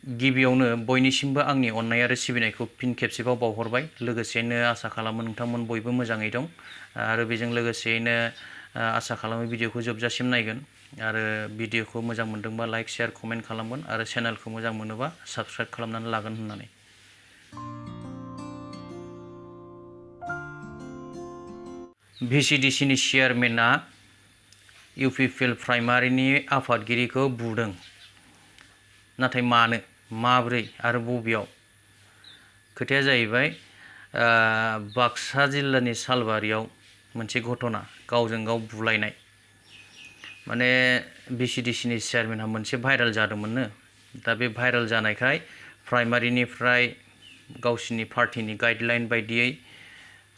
गिबियावनो बयनिसिमबो आंनि अननाय आरो सिबिनायखौ फिन खेबसेबाव बावहरबाय। लोगोसेनो आसा खालामो नोंथांमोन बयबो मोजाङै दं आरो बेजों लोगोसेयैनो आसा खालामो भिडिअखौ जोबजासिम नायगोन आरो भिडिअखौ मोजां मोनदोंबा लाइक शेयार कमेन्ट खालामगोन आरो चेनेलखौ मोजां मोनोबा साबस्क्राइब खालामनानै लागोन होननानै। VCDCनि चेयारमेनआ UPPL प्राइमारिनि आफादगिरिखौ बुदों, नाथाय मानो, माब्रै आरो बबेयाव? खोथाया जाहैबाय बाक्सा जिल्लानि सालबारियाव मोनसे घटना, गावजों गाव बुलायनाय। माने VCDCनि चेयारमेनआ मोनसे भाइरेल जादोंमोननो। दा बे भाइरेल जानायखाय प्राइमारिनिफ्राय गावसिनि पार्टिनि गाइडलाइन बायदियै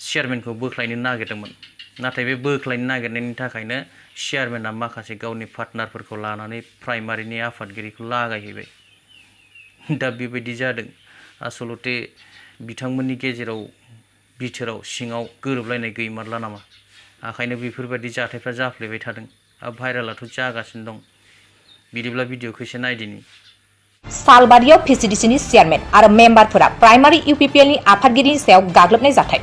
चेयारमेनखौ बोख्लायनो नागिरदोंमोन। नाथाय बे बोख्लायनो नागिरनायनि थाखायनो चेयारमेनआ माखासे गावनि पार्टनारफोरखौ लानानै प्राइमारिनि आफादगिरिखौ लागायहैबाय। दा बेबायदि जादों। आसलते बिथांमोननि गेजेराव बिथोराव सिङाव गोरोबलायनाय गैमारला नामा? ओंखायनो बेफोरबायदि जाथायफ्रा जाफ्लेबाय थादों। भाइरेलाथ' जागासिनो दं। बिदिब्ला भिडिअखौ एसे नायदिनि। सालबारियाव VCDCनि चेयारमेन आरो मेम्बारफोरा प्राइमारि UPPLनि आफादगिरिनि सायाव गाग्लोबनाय जाथाय।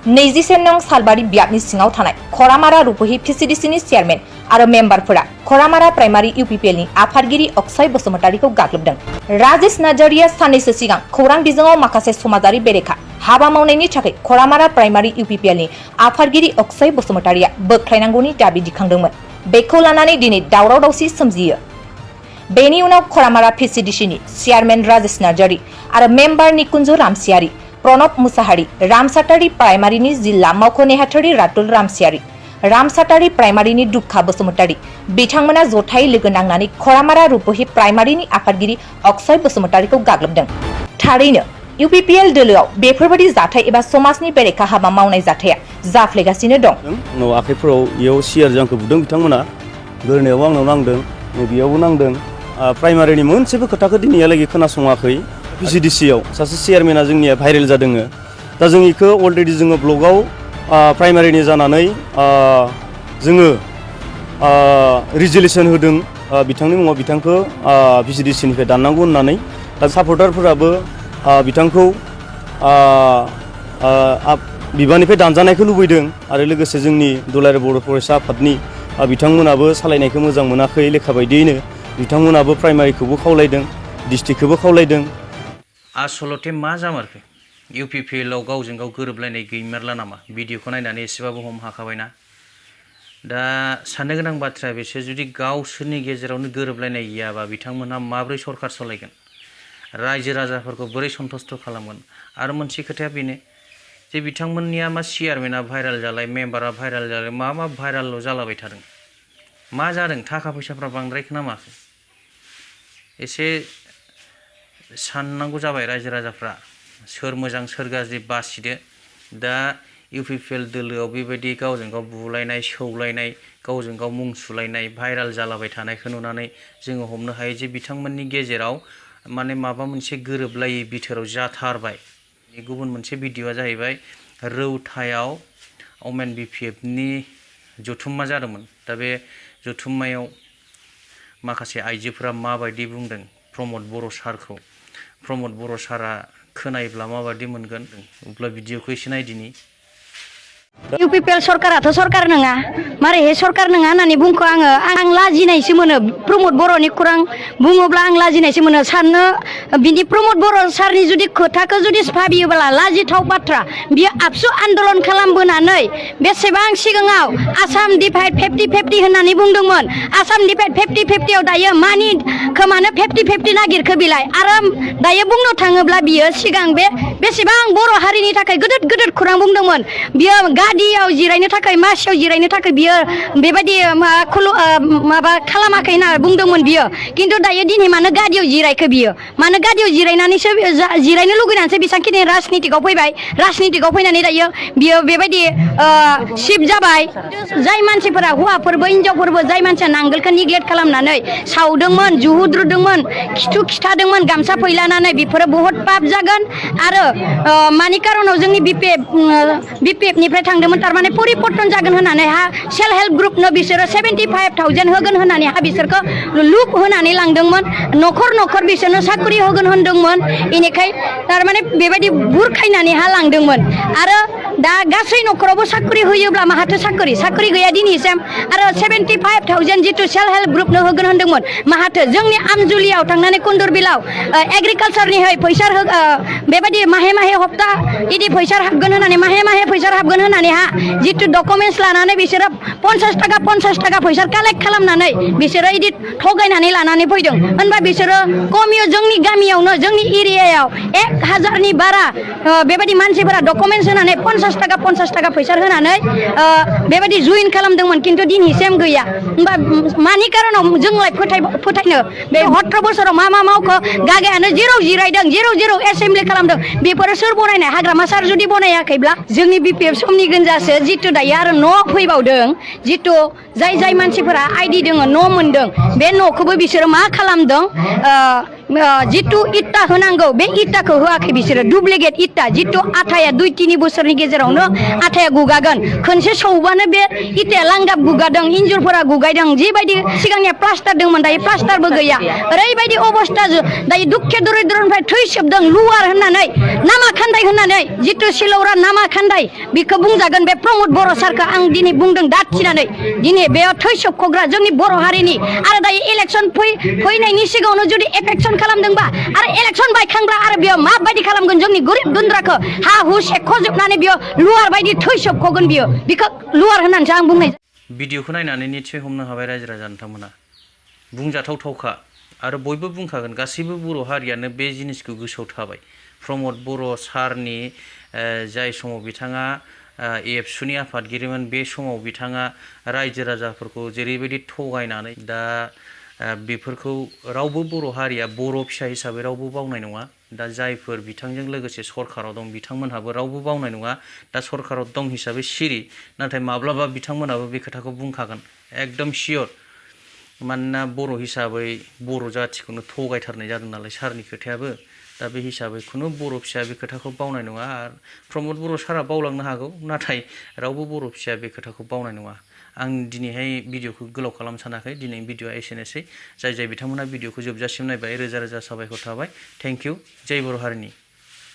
21 नं सालबारि बियाबनि सिङाव थानाय खरामारा रुपहि VCDCनि चेयारमेन आरो मेम्बारफोरा खरामारा प्राइमारि UPPLनि आफादगिरि अक्षय बसुमतारीखौ गाग्लोबदों। राजेश नार्जारिया साननैसो सिगां खौरां बिजोङाव माखासे समाजारि बेरेखा हाबा मावनायनि थाखाय खरामारा प्राइमारि UPPLनि आफादगिरि अक्षय बसुमतारीया बोख्लायनांगौनि दाबि दिखांदोंमोन। बेखौ लानानै दिनै दावराव दावसि सोमजियो। बेनि उनाव खरामारा VCDCनि चेयारमेन राजेश नार्जारी आरो मेम्बार निकुंज रामसियारी, प्रणब मुसाहारी, रामसातारी प्राइमारिनि जिल्ला मावख' नेहाथारि रातुल रामसियारी, रामसातारी प्राइमारिनि दुखा बसुमतारी बिथांमोना जथायै लोगो नांनानै खरामारा रुपहि प्राइमारिनि आफादगिरि अक्षय बसुमतारीखौ गाग्लोबदों। थारैनो UPPL दोलोआव बेफोरबायदि जाथाय एबा समाजनि बेरेखा हाबा मावनाय जाथाया जाफ्लेगासिनो दं। आखाइफोराव इयाव सियार जांखौ बुदों बिथांमोना, गोरनायावबो आंनाव नांदों, बेयावबो नांदों। प्राइमारिनि मोनसेबो खोथाखौ दिनैहालागै खोनासङाखै। VCDCआव सासे चेयारमेना जोंनिया भाइरेल जादों। दा जों इखौ अलरेडि जोङो ब्लगाव प्राइमारिनि जानानै जोङो रिजलिउसन होदों। बिथांनि मुङाव बिथांखौ VCDCनिफ्राय दाननांगौ होननानै। दा सापर्टारफोराबो बिथांखौ बिबाननिफ्राय दानजानायखौ लुबैदों आरो लोगोसे जोंनि दुलाराय बर' फरायसा आफादनि बिथांमोनाबो सालायनायखौ मोजां मोनाखै लेखा बायदियैनो। बिथांमोनाबो प्राइमारिखौबो खावलायदों, डिस्ट्रिक्टखौबो खावलायदों। आसलते मा जामारखो? UPPLआव गावजों गाव गोरोबलायनाय गैमारला नामा? भिडिअखौ नायनानै एसेबाबो हम हाखाबायना। दा साननो गोनां बाथ्राया बिसोर जुदि गावसोरनि गेजेरावनो गोरोबलायनाय गैयाबा बिथांमोनहा माब्रै सरकार सालायगोन? रायजो राजाफोरखौ बोरै सन्थुष्ट खालामगोन? आरो मोनसे खोथाया बेनो जे बिथांमोननिया मा चेयारमेना भाइरेल जालाय, मेम्बारा भाइरेल जालाय, मा भाइरेलल' जालाबाय थादों? मा जादों? थाखा फैसाफ्रा बांद्रायखो ना माखो? एसे साननांगौ जाबाय रायजो राजाफ्रा। सोर मोजां सोर गाज्रि बासिदो। दा UPPL दोलोआव बेबायदि गावजों गाव बुलायनाय, सौलायनाय, गावजों गाव मुं सुलायनाय, भाइरेल जालाबाय थानायखौ नुनानै जोङो हमनो हायो जे बिथांमोननि गेजेराव माने माबा मोनसे गोरोबलायै बिथोराव जाथारबाय। गुबुन मोनसे भिडिअआ जाहैबाय रौतायाव अमेन BPFनि जथुम्मा जादोंमोन। दा बे जथुम्मायाव माखासे आइजोफोरा माबायदि बुंदों प्रमद बर' सारखौ। प्रमद बर' सारा खोनायोब्ला माबायदि मोनगोन? अब्ला भिडिअखौ एसे नायदिनि। UPPL सरकाराथ' सरकार नङा, मारैहाय सरकार नङा होननानै बुंखो आङो। आं लाजिनायसो मोनो। प्रमद बर'नि खौरां बुङोब्ला आं लाजिनायसो मोनो। साननो बिदि प्रमद बर' सारनि जुदि खोथाखौ जुदि भाबियोब्ला लाजिथाव बाथ्रा। बियो आबसु आन्दलन खालामबोनानै बेसेबां सिगाङाव आसाम डिभाइड 50-50 होननानै बुंदोंमोन। आसाम डिभाइड 50-50आव दायो मानि खोमानो 50-50 नागिरखो बिलाय? आरो दायो बुंनो थाङोब्ला बियो सिगां बेसेबां बर' हारिनि थाखाय गोदोर गोदोर खौरां बुंदोंमोन। बियो गादियाव जिरायनो थाखाय, मासियाव जिरायनो थाखाय बियो बेबायदि माबा खालामाखै होनना बुंदोंमोन बियो। खिन्थु दायो दिनै मानो गादियाव जिरायखो बियो? मानो गादियाव जिरायनानैसो जिरायनो लुगैनानैसो बेसेबांखिनि राजनितिकआव फैबाय। राजनितिकआव फैनानै दायो बियो बेबायदि शिफ्ट जाबाय। जाय मानसिफोरा हौवाफोरबो हिनजावफोरबो जाय मानसिया नांगोलखौ निग्लेक्ट खालामनानै सावदोंमोन, जुहुद्रुदोंमोन, खिथु खिथादोंमोन गामसा फैलानानै, बेफोरो बहुत पाप जागोन। आरो मानि कारनाव जोंनि BPF निफ्राय थांदोंमोन थारमाने परिबर्तन जागोन होननानै हा सेल्फ हेल्प ग्रुपनो बिसोरो 75,000 होगोन होननानै हा बिसोरखौ लुप होनानै लांदोंमोन न'खर न'खर बिसोरनो साख्रि होगोन होनदोंमोन इनिखाय थारमाने बेबायदि बुरखायनानै हा लांदोंमोन आरो दा गासै न'खरावबो साख्रि होयोब्ला माहाथो साख्रि गैया दिनैसिम आरो 75,000 जितु सेल्फ हेल्प ग्रुपनो होगोन होनदोंमोन माहाथो जोंनि आमजुलियाव थांनानै कुन्दुरबिलाव एग्रिकालसारनिहाय फैसा बेबायदि माहे माहे हप्ता इदि फैसा हाबगोन होननानै माहे फैसा हाबगोन होननानै हा जितु डकुमेन्टस लानानै बिसोरो 50 थाखा फैसा कालेक्ट खालामनानै बिसोरो इदि थगायनानै लानानै फैदों होनबा बिसोरो कमियो जोंनि गामियावनो जोंनि एरियायाव 1000नि बारा बेबायदि मानसिफोरा डकुमेन्टस होनानै 50 थाखा फैसा होनानै बेबायदि जइन खालामदोंमोन खिन्थु दिनैसिम गैया होनबा मानि कारनाव जोंलाय फोथायनो बे 17 बोसोराव मा मावखो गागायानो जेराव जिरायदों जेराव एसेम्बलि खालामदों बेफोरो सोर बनायनाय हाग्रामा सार जुदि बनायाखैब्ला जोंनि बिपिएफ समनि गोनजासो जितु दायो आरो न' फैबावदों जितु जाय मानसिफोरा आइडि दोङो न' मोनदों बे न'खौबो बिसोरो मा खालामदों जितु इटा होनांगौ बे इटाखौ होआखै बिसोरो डुप्लिकेट इटा जितु आथाया 2-3 बोसोरनि गेजेरावनो आथाया गुगागोन खनसे सौबानो बे इटाया लांगाब गुगादों इन्जुरफोरा गुगायदों जिबायदि सिगांनिया प्लास्टार दंमोन दायो प्लास्टारबो गैया ओरैबायदि अबस्था दायो दुखे दरिद्रनिफ्राय थैसोबदों लुवार होननानै नामा खान्दाय होननानै जितु सिलौरा नामा खान्दाय बेखौ बुंजागोन बे प्रमद बर' सारखौ आं दिनै बुंदों दाथिनानै दिनै बेयाव थैसोबखग्रा जोंनि बर' हारिनि आरो दायो इलेक्सन फैनायनि सिगाङावनो जुदि एफेक्सन खालामदोंबा आरो इलेक्सन बायखांब्ला आरो बेयाव माबायदि खालामगोन जोंनि गोरिब गुन्द्राखौ हा हु सेख'जोबनानै बेयाव लुवार बायदि थैसोबखगोन बियो बेखौ लुवार होननानैसो आं बुंनाय भिडिअखौ नायनानै निस्सय हमनो हाबाय रायजो राजा नोंथांमोना बुंजाथावथावखा आरो बयबो बुंखागोन गासैबो बर' हारियानो बे जिनिसखौ गोसोआव थाबाय प्रमद बर' सारनि जाय समाव बिथाङा एबसुनि आफादगिरिमोन बे समाव बिथाङा रायजो राजाफोरखौ जेरैबायदि थगायनानै दा बेफोरखौ रावबो बर' हारिया बर' फिसा हिसाबै रावबो बावनाय नङा दा जायफोर बिथांजों लोगोसे सरकाराव दं बिथांमोनहाबो रावबो बावनाय नङा दा सरकाराव दं हिसाबै सिरि नाथाय माब्लाबा बिथांमोनाबो बे खोथाखौ बुंखागोन एकदम सियर मानोना बर' हिसाबै बर' जाथिखौनो थगायथारनाय जादों नालाय सारनि खोथायाबो दा बे हिसाबै खुनु बर' फिसाया बे खोथाखौ बावनाय नङा आरो प्रमद बर' सारा बावलांनो हागौ नाथाय रावबो बर' फिसाया बे खोथाखौ बावनाय नङा आं दिनैहाय भिडिअखौ गोलाव खालामनो सानाखै दिनै भिडिअआ एसेनोसै जाय बिथांमोना भिडिअखौ जोबजासिम नायबाय रोजा रोजा साबायखर थाबाय थेंक इउ जय बर' हारिनि